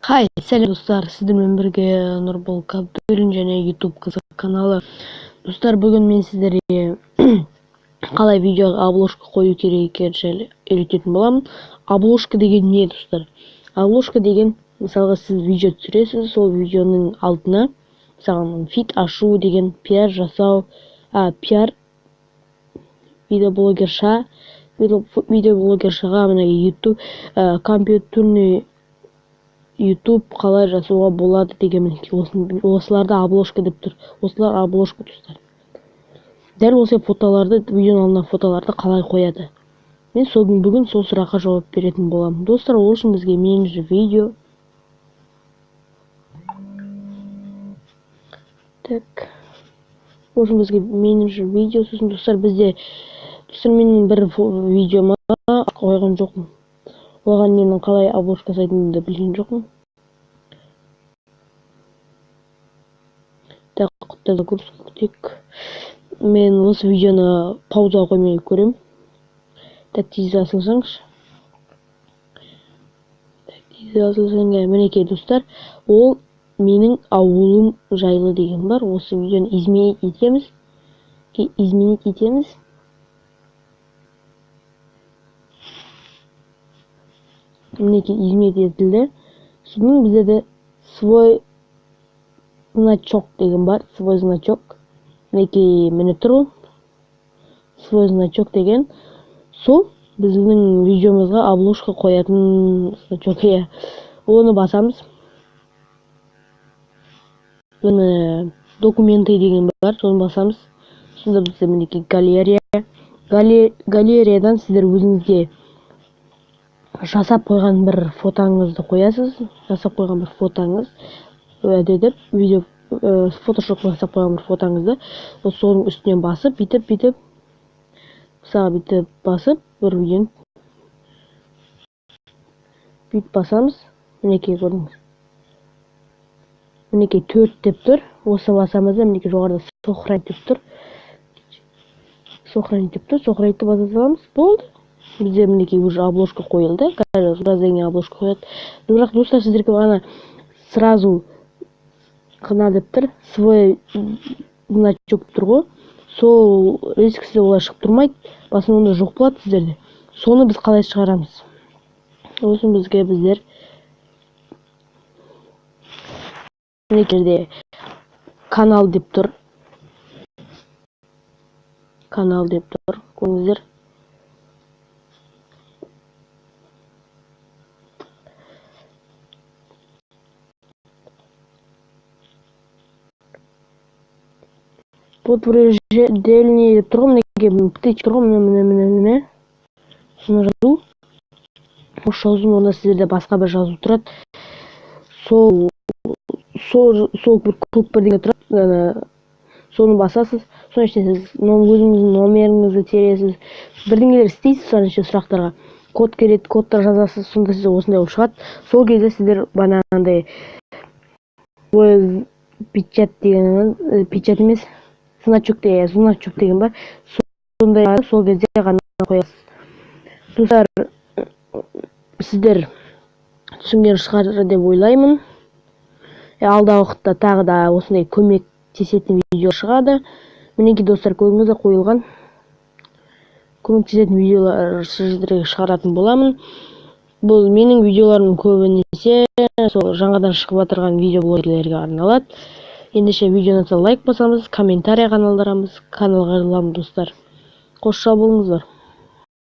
Хай, сәлем, достар! Сіздермен бірге Нұрбол Қабдуллин және YouTube Қызық каналы. Достар, бүгін мен сіздерге қалай видеоға обложка қою керек екенін жайлы үйрететін боламын. Обложка деген не, достар? Обложка деген, мысалға, сіз видео түсіресіз, сол видеоның алдына, мысалға, фит ашу деген, пиар жасау, пиар видеоблогерша, видеоблогершаға мына YouTube компьютерный YouTube қалай жасауға болады деген, мінекей, осыларды обложка деп тұр. Осылар обложка, достар. Дәл осы фотоларды, видеоның алдына фотоларды қалай қояды? Мен сол бүгін сол сұраққа жауап беретін боламын, достар. Ол үшін бізге менеджер видео. Так, ол үшін бізге менеджер видео. Сосын, достар, бізде, достар, менің бір видеома қойған жоқпын. Оған менің қалай обложка жасайтынымды білген жоқпын. Так, загрузка күтейік. Мен осы видеоны паузаға қоймай көремін. Так, тез ашылсаңшы. Так, тез ашылсаң. Мінекей, достар, ол менің ауылым жайлы деген бар. Осы видеоны изменить етеміз, изменить етеміз. Мінекей, изменить етілді. Содан бізде свой значок деген бар. Свой значок, мінекей, міне тұр ғой, свой значок деген. Сол біздің видеомызға обложка қоятын значок, иә. Оны басамыз. Міне, документы деген бар, соны басамыз. Сонда бізде, мінекей, галерея. Галереядан сіздер өзіңізге жасап қойған бір фотоңызды қоясыз. Жасап қойған бір фотоңыз деп, видео, фотошоп жасап қойған бір фотоңызды соның үстінен басып, бүйтіп, бүйтіп, мысалға, бүйтіп басып, бір видеоны бүйтіп басамыз. Мінекей, көрдіңіз, мінекей, төрт деп тұр. Осы басамыз да, мінекей, жоғарыда сохранить деп тұр, сохранить деп тұр. Сохранить баса саламыз, болды. Бізде, мінекей, уже обложка қойылды. Қазір біраздан кейін обложка қояды. Бірақ, достар, сіздерге ана сразу қына деп тұр, свой значок тұр ғой, сол рискісі олай шығып тұрмайды, басында ондай жоқ болады сіздерде. Соны біз қалай шығарамыз? Сосын бізге, біздер, мына жерде канал деп тұр, канал деп тұр, көрдіңіздер. Подтверждение деп тұр ғой, мінекей, птичка тұр ғой, міне, міне, міне, міне. Соны жазу, осы жазудың орнына сіздерде басқа бір жазу тұрады. Сол бір көк бірдеңе тұрады, соны басасыз. Соның ішінде сіз өзіңіздің номеріңізді тересіз, бірдеңелер істейсіз. Соның ішінде сұрақтарға код келеді, кодтар жазасыз. Сонда сізде осындай болып шығады. Сол кезде сіздер бағанағындай печать деген, печать емес, значок деген, значок деген бар, сондай, сол кезде ғана қоясыз. Достар, сіздер түсінген шығар деп ойлаймын. Алдағы уақытта тағы да осындай көмектесетін видео шығады. Мінекей, достар, көрдіңіздер, қойылған. Көмектесетін видеолар сіздерге шығаратын боламын. Бұл менің видеоларым көбінесе сол жаңадан шығып жатырған видеоблогерлерге арналады. Ендеше, видеоны лайк басамыз, комментарий қалдырамыз, каналға жазыламыз, достар. Қош сау болыңыздар.